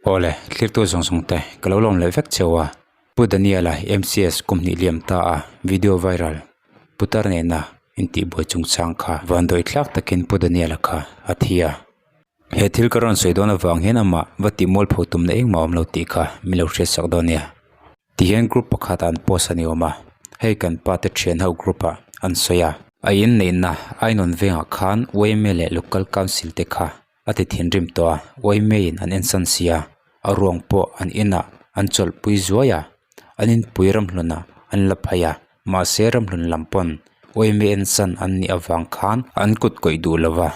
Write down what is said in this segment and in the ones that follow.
Awle, thlirtu zawng zawng te ka lo lawm leh vek cheu a. Pu Daniel-a MCS kum hnih liam ta a video viral putar nena intihbuai chungchang kha vandawi thlak takin Pu Daniel-a kha a thi a. He thil ka rawn sawi dawn avang hian amah va tih mualpho tumna engmah a awm lo tih kha min lo hriatsak dawn nia. Tihian group pakhat ah an post a ni awm a, hei kan pa te thian ho group ah an sawi a. A inneihna Ainawn vengah khan yma leh local council te kha a ti thinrim tawh a, yma in an ensan si a, a ruang pawh an inah an chawlhpui zuai a, an inpui ramhlun ah an la phei a, mahse ramhlun lam pawn yma ensan an nih avang khan an kut kawih duh lo va,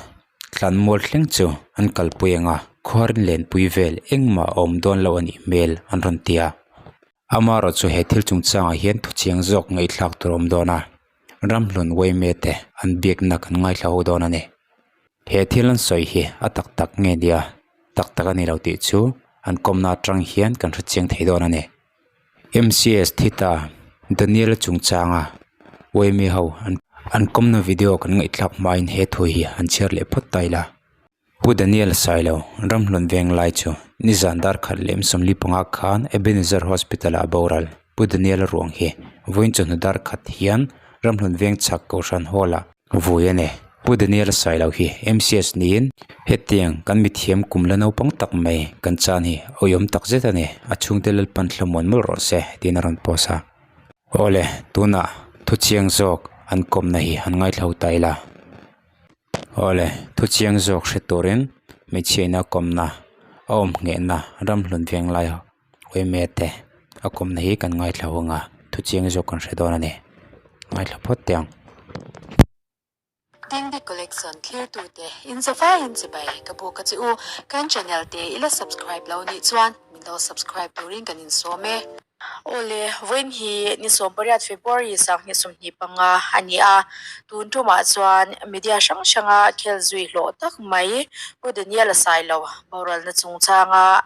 thlanmual thleng chu an kalpui ang a, khuarin lenpui vel engmah a awm dawn lo a nih hmel an rawn ti a. Amaherawh chu he thil chungchangah hian thuchiang zawk ngaihthlak tur a awm dawn a, ramhlun yma te an biakna kan ngaithla ho dawn a ni. He thil an sawi hi a tak tak nge nia, tak tak a ni lo tih chu an kawmna atang hian kan hrechiang thei dawn a ni. MCS Thita Daniel-a chungchanga yma ho an kawmna video kan ngaihthlak hmain he thu hi an chhiar leh phawt ta ila. Pu Daniel Sailo, Ramhlun Venglai chu nizan dar khat leh 45 khan Ebenezer Hospital ah a boral. Pu Daniel ruang hi vawiin chawhnu dar khat hian Ramhlun Veng chhak Kohhran Hall ah vui a ni. Pu Daniel Sailo hi MCS niin hetiang kan mithiam kum la naupang tak mai kan chan hi awihawm tak zet a ni. A chhungte Lalpan thlamuan mawlh rawh se tiin a rawn post a. Awle, tunah thuchiang zawk an kawmna hi an ngaithla ta ila. Awle, thu chiang zawk hre turin hmeichhia in a kawmna a awm nghehna ramhlun veng lai yma te a kawmna hi kan ngaithla hung a, thu chiang zawk kan hre dawn a ni. Ngaithla phawt teh ang. Dingdi Collection thlirtute inzavaiin chibai ka buk a che u. Kan channel te i la subscribe lo nih chuan min lo subscribe turin kan insawm e. Awle, vawiin hi ni 18 February 2025 a ni a, tun tumah chuan media hrang hranga khel zui hlawh tak mai Pu Daniel-a Sailo boralna chungchanga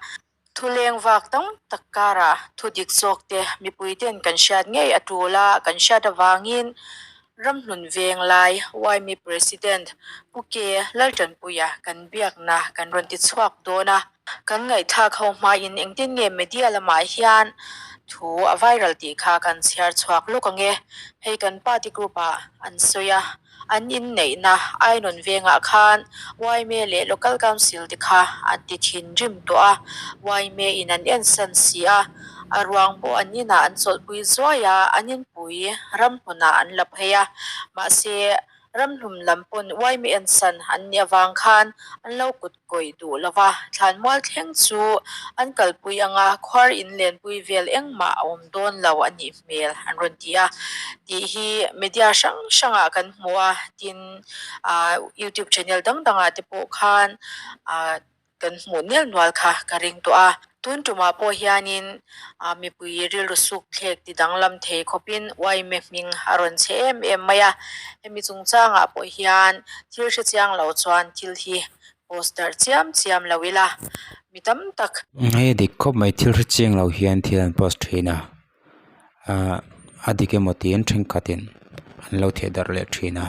thuleng vak tam tak karah thu dik zawk te mipui ten kan hriat ngei a tul a, kan hriat avangin Ramhlun veng lai YME President Pu K Laltanpuia kan biakna kan rawn ti chhuak dawn a. Kan ngaihthlak ho hmain engtin nge media lamah hian thu a viral tih kha kan chhiar chhuak lawk ang e. Hei kan party group ah an sawi a, an inneihna Ainawn vengah khan yma leh Local Council te kha an ti thinrim tawh a, yma in an ensan si a, a ruang pawh an inah an chawlhpui zuai a, an inpui ram hmunah an la phei a, mahse Ramhlum lam pawn yma ensan an nih avang khan an lo kut kawih duh lo va, thlanmual thleng chu an kalpui anga khuar in lenpui vel engmah a awm dawn lo a nih hmel an rawn ti a tih hi media hrang hrangah kan hmu a, tin ah youtube channel dang dangah te pawh khan ah Kan hmuh nel nual kha ka ring tawh a, tun tumah pawh hianin mipui rilru suk thlek ti danglam thei khawpin yma hming a rawn chhe em em mai a. Hemi chungchangah pawh hian thil hre chiang lo chuan thil hi post darh chiam chiam lo ila mi tam tak. Hei a dik khawp mai, thil hre chiang lo hian thil an post thin a, ah a dik emaw tiin thenkhatin an lo theh darh leh thin a.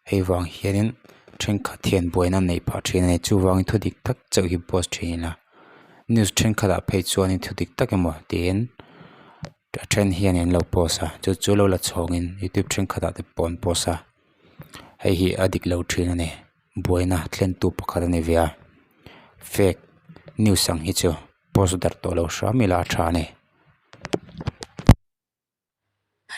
Hei vang hianin thenkhat hian buaina an neih phah thin a ni chuvangin thu dik tak chauh hi post thin ila news thenkhatah phei chuanin thu dik tak emaw tiin a then hian an lo post a chu chu lo la chhawngin youtube thenkhatah te pawh an post a hei hi a dik lo thin a ni buaina thlentu pakhat a ni ve a fake news ang hi chu post darh tawh lo hram ila a tha a ni.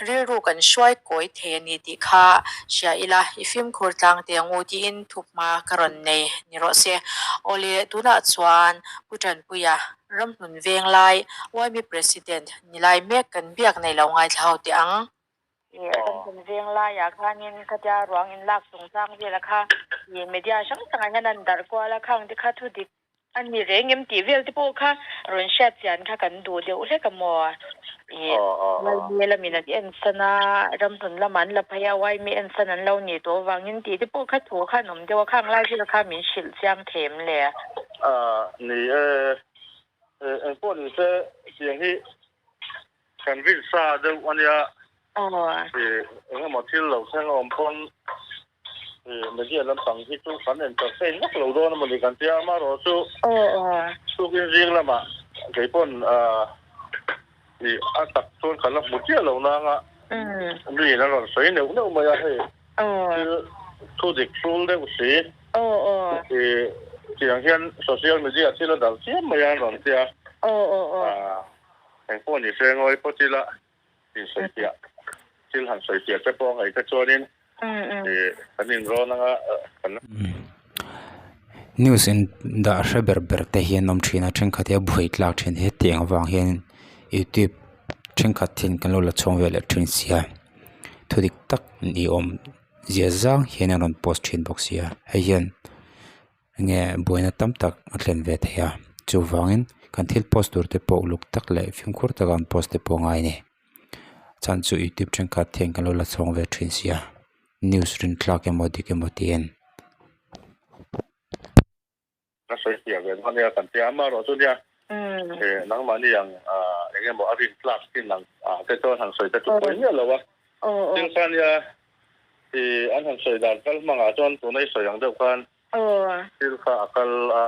Rilru kan hruai kawi thei a ni tih kha hria ila, i fimkhur tlang teh ang u tiin thuhma ka rawn nei ni rawh se. Awle, tunah chuan Pu Tanpuia, Ramhlun Venglai, YME President ni lai mek kan biak nei lo ngaithla ho teh ang. Ramhlun Venglaiah khanin khatia ruang inlak chungchang vela kha media hrang hrangah hian an darh kual a, khang te kha thu dik A ni reng em tih vel te pawh kha rawn hriat chian kha kan duh deuh hlek a maw? Ih Lalmi lamin an ensan a, ramhlun lamah an la phei a, Uaimi ensan an lo nih tawh avangin tih te pawh kha thu kha an awm deuh a, khang lai vel kha min hrilh chiang thei em le? A ni e, engpawh ni se tiang hi kan rin sa deuh a nia. Ih engemaw thil lo thleng a awm pawn ih media lampang hi chu kan entertain vak lo dawn a mawni kan tia, amaherawhchu tukin zing lamah. Keipawn i a tak chuan ka la hmu chiah lo nang a, mi in a rawn sawi neuh neuh mai a hei thil thu dik hrul deuh si i tiang hian social media thil a darh chiam mai a an rawn tia engpawh ni se ngawi phawt ila insawi fiah thil han sawi fiah te pawh a ngaih te chuanin i kan inrawn anga kan. News in dah hre ber ber te hian awm thin a thenkhat hi a buai tlak thin hetiang avang hian youtube thenkhat hian kan lo la chhawng ve leh thin sia thudik tak ni awm zia zang hian an rawn post thin bawk sia hei hian enge buaina tam tak a thlen ve thei a chuvangin kan thil post tur te pawh uluk tak leh fimkhur taka an post te pawh a ngai a ni chhan chu youtube thenkhat hian kan lo la chhawng ve thin sia. News rin tlak emaw dik emaw tih en. Ka sawi fiah ve dawn nia kan tia amaherawh chu nia nangmahni ang eng emaw a rin tlak chin ang ah te chuan han sawi te chu pawi miah lo a. Thil kha nia i an han sawi dan kal hmangah chuan tuna i sawi ang deuh khan thil kha a kal a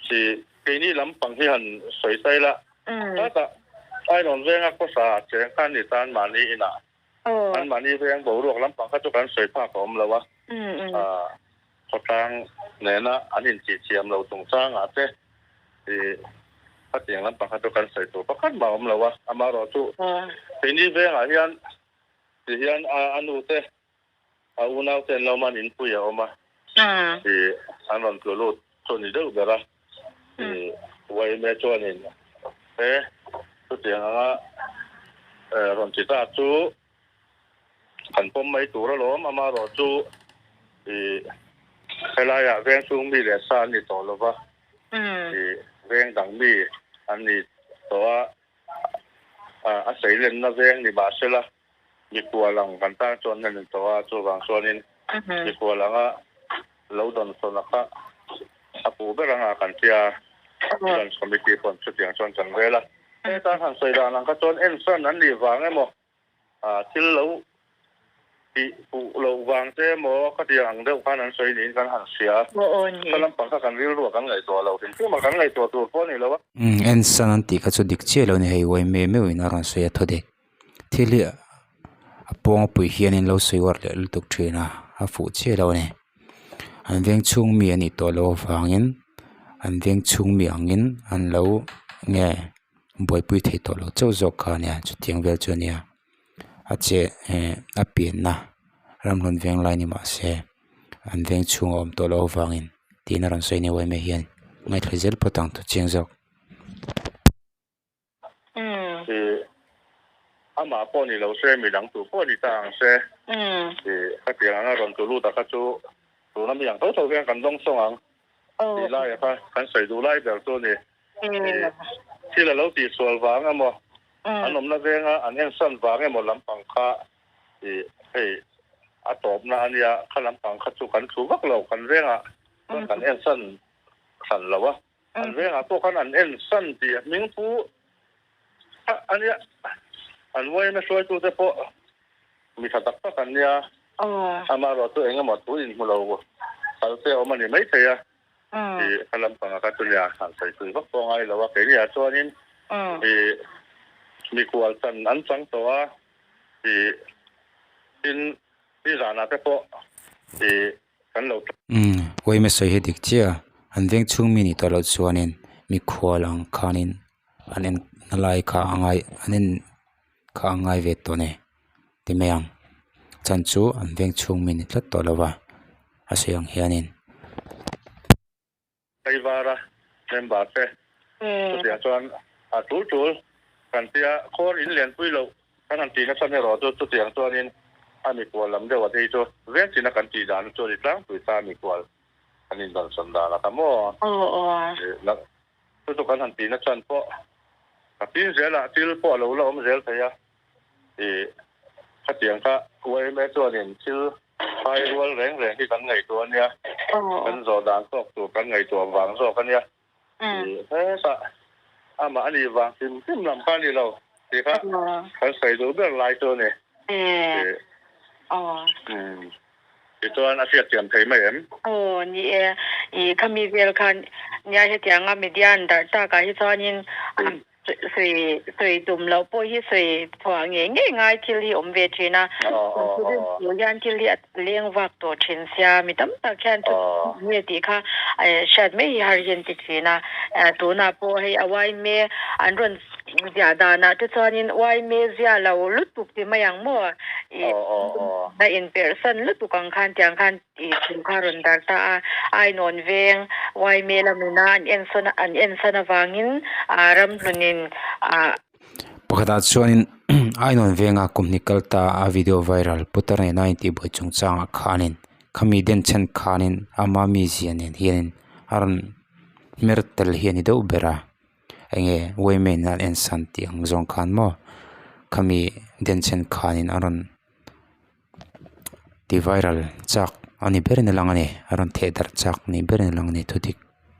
si keini lampang hi han sawi sai la tlata Ainawn venga khawsa cheng khan ni tan mahni inah Anmahni veng boruak lampang kha chu kan sawi phak a awm lo a, khawtlang nena an intihchiam lo chungchangah te khatiang lampang kha chu kan sawi tur pakhat mah a awm lo a. Amaherawhchu keini vengah hian ti hian a nu te a unau te an lo man inpui a awm a, an rawn tlu lut chu a ni deuh ber a. Yma chuanin he chutiang anga rawn ti ta chu kan pawm mai tur alawm, amaherawh chu helaiah veng chhung mi leh sa an ni tawh lova, veng dang mi an ni tawh a, a seilenna veng ni mahsela Mikhual ang kan tan chuan an in tawh a, chuvang chuanin mikhual anga lo dawnsawn a kha a puh ber anga kan tia Vigilance Committee paw'n chutiang chuan kan rel a. Heta han sawi dan ang kha chuan ensan an nih vang emaw thil lo tih fuh loh vang te emaw khatiang ang deuh khan an sawi niin kan han hria a. Kha lampang kha kan rilruah kan ngaihtuah lo hrim hrim a, kan ngaihtuah tur pawh a ni lo a. Ensan an tih kha chu dik chiah lo a ni hei uaime meuhin a rawn sawi a thaw dek. Thil hi a pawng pui hianin lo sawi uar leh lutuk thin a a fuh chiah lo a ni an veng chhung mi anih tawh loh avangin an veng chhung mi angin an lo nge buaipui thei tawh lo chauh zawk kha a nia chutiang vel chu a nia a che eh a pianna ramhlun veng lai ni mah se an veng chhung a awm tawh loh avangin tiin a rawn sawi neuh em hian ngaithla zel phawt ang thu chiang zawk. I amah pawh ni lo se, midang tu pawh ni ta ang se. I khatiang anga rawn tu lut a kha chu tuna mi ang tho tho hian kan dawng sawng ang tih lai a kha kan sawi duh lai ber chu a ni. I thil a lo tihsual vang emaw, an awmna venga an ensan vang emaw lampang kha i hei a tawpna a nia, kha lampang kha chu kan thu vak lo, kan vengah chuan kan ensan hran lo a. An vengah pawh khan an en san tih a hming pu a nia. An yma hruaitute pawh mi tha tak tak an nia. Amaherawh chu eng emaw thu inhmu lo kal te a awm a ni maithei a. Tih kha lampanga kha chu nia han sawi tui vak pawh a ngai lo a. Keini ah chuanin ih mikhual chan an chang tawh a tih tin nizanah te pawh ih kan lo Umm uaima sawi hi dik chiah a an veng chhung mi nih tawh loh chuanin mikhual ang khanin an en na lai kha a ngai an en kha a ngai ve tawh a ni ti mai ang chhan chu an veng chhung mi ni tlat tawh lo va a sawi ang hianin. Kaivara member te chutiang chuan a tul tul kan tia khawl in lianpui loh kan han tih nasa erawh chu chutiang chuanin a mikual lam deuh a phei chu veng china kan tih dan chu a ni tlangpui ta a mikual kan indawnsawn dan a kha maw chu chu kan han tih na chan pawh a tin zelah thil pawh a lo la awm zel thei a. Ih, khatiang kha yma chuanin thil phai rual reng reng hi kan ngaihtuah a nia, kan zawh dan tawk tur kan ngaihtuah vang zawk a nia. Ih, hetah amah a nih vang hrim hrim lam kha a ni lo tih kha kan sawi duh ber lai chu a ni. Ih, umm, tichuan a hriatthiam thei mai em? Aw, ni e. Ih, khami vel khan. Nia hetianga media an darh takah hi chuanin sawi sawi tum loh pawh hi sawi chhuah ngei ngei ngai thil hi awm ve thin a. Chu hian thil hi a leng vak tawh thin sia mi tam tak hian thu nge tih kha hriat mai hi har hi an ti thin a. Tunah pawh hei a uaime an rawn ziah danah te chuanin uaime zia lo lutuk ti mai ang maw ih a inperhsan lutuk ang khan tiang khan Tih thu kha rawn dar ta a, Ainawn veng Waime lamina an ensawn an ensan avangin ramhlunin a. Pakhatah chuanin Ainawn venga kum hnih kal ta a video viral putar nena intihbuai chungchangah khanin khami denchhen khanin ama mizia nen hianin a rawn hmer tel hi a ni deuh ber a, enge Waime in an ensan tih ang zawng khan maw khami denchhen khanin a rawn. Ti viral chak a ni berin a lang a ni a rawn theh darh chak ni berin a lang a ni thudik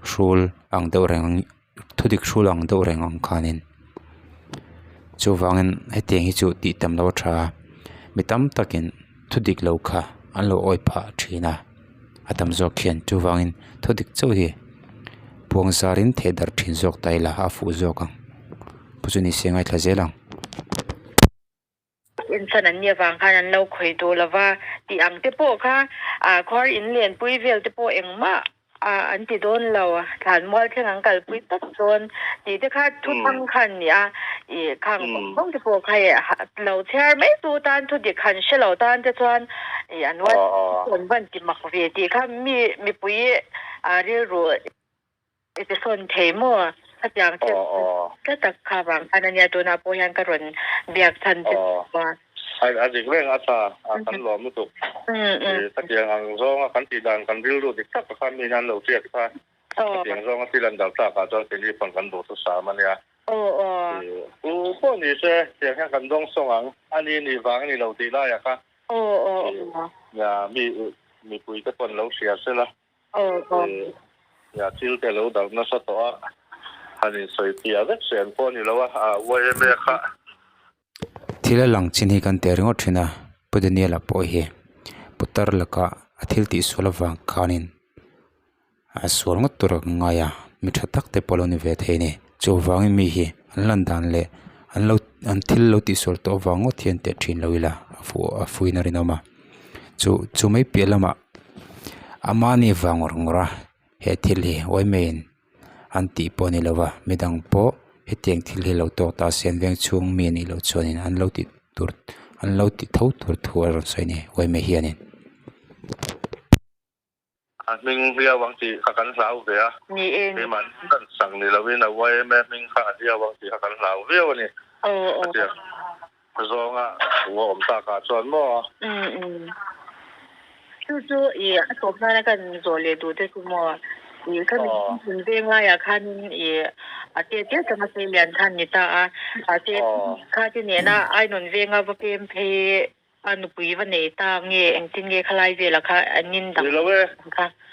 hrul ang deuh reng ang thudik hrul ang deuh reng ang khanin chuvangin hetiang hi chu tih tam loh a tha a mi tam takin thudik lo kha an lo awih phah thin a a tam zawk hian chuvangin thudik chauh hi puang zarin theh darh thin zawk ta ila a fuh zawk ang pu chu ni se ngaithla zel ang. Insan an nih avang khan an lo khawih duh lo va tih ang te pawh kha ah khuar in lenpui vel te pawh engmah ah an ti dawn lo thlanmual thleng an kalpui tak dawn tih te kha thu thang kha an ni a ih khang vawng vawng te pawh kha ih lo chhiar mai tu tan thu dik han hre lo tan te chuan ih an an van ti mak ve tih kha mi mipui ah rilru I ti sawn thei maw? Khatiang thil tla tak kha vang khan ania tunah pawh hian ka rawn biak chhan che a. A dik reng a tha a kan lawm lutuk. Khatiang ang zawnga kan tih dan kan rilru dik tak kha mi hian lo hriat kha. Khatiang zawnga thil an dal tlakah chuan keini pawn kan duh thusam ania. U pawh ni se tiang hian kan dawng sawng ang. Ani nih vang a ni lo tih laiah kha. Mi mipui te pawn lo hria sela. Nia thil te lo darh nasa tawh a, han insawi fiah vek se an pawh a ni lo a, yma kha. Thil a lang chin hi kan teh ringawt thin a, Pu Daniel-a pawh hi putar laka a thil tihsual avang khanin a sual ngawt tur a ngai a, mi tha tak te pawh a lo ni ve thei a ni. Chuvangin mi hi an lan dan leh an lo an thil lo tihsual tawh avang ngawt hian teh thin lo ila a fuh a fuin a rinawm a, chu chu mai piah lamah. Amah nih vang ngawr ngawr a he thil hi uaimaiin an tih pawh a ni lo va midang pawh hetiang thil hi lo tawk ta se an veng chhung mi a nih loh chuanin an lo tih tur an lo tih tho tur thu a rawn sawi a ni uaimai hianin. A hming hliau ang tih kha kan hlau ve a, keimah kan sak ni loin a yma hming kha a hliau ang tih kha kan hlau viau a ni. Hetiang Zawnga thu a awm takah chuan maw? Umm. Chu chu i a tawp nana kan zawh leh duh te chu maw? I ka min veng laiah khanin i a te te changa sei lian khan ni ta a. Mahse kha te nena Ainawn venga va pem phei a nupui va nei ta nge engtin nge khalai velah kha an in dang Ni lo e.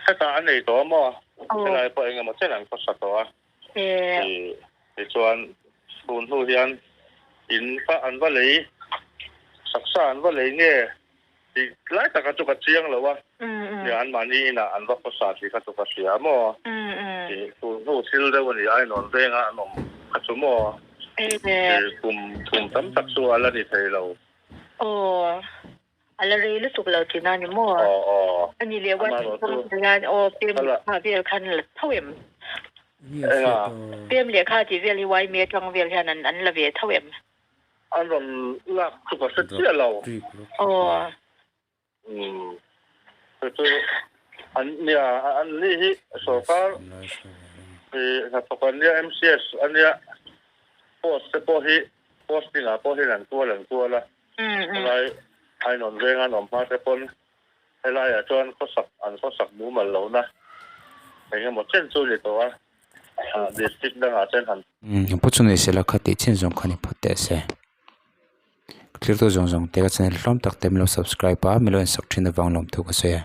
Hetah a nei tawh a maw? Helai pawh engemaw chen an khawsa tawh a. Tichuan tun hnu hian in kha an va lei, taksa an va lei nge tih lai taka chu ka chiang lo a, nia anmahni inah an va khawsa tih kha chu ka hria a maw? Tih tun hnu thil deuh a ni, Ainawn venga an awm kha chu maw? Kum thum tam tak chu a la ni thei lo. A la rei lutuk lo tihna a ni maw? Aw aw. A ni leh WhatsApp ah hian aw pem lehkha vel khan la tho em? Enga? Pem lehkha tih vel hi YMA atang vel hian an an la ve tho em? An rawn lak chu ka hre chiah lo. Aw. Umm. Chu chu an nia an ni hi sorkar hnathawk an nia MCS a nia post te pawh hi posting ah pawh hian an kual an kual a. Helai Ainawn venga an awm hma te pawn helaiah chuan khawsak an khawsak mumal lohna eng emaw chen chu ni tawh a, district dangah chuan han. Umm pu chu nei sela kha tih chin zawng kha ni phawt teh se. Thiltu zawng zawng te ka channel hlawm tak te min lo subscribe a, min lo en sak thin avang lawmthu ka sawi a.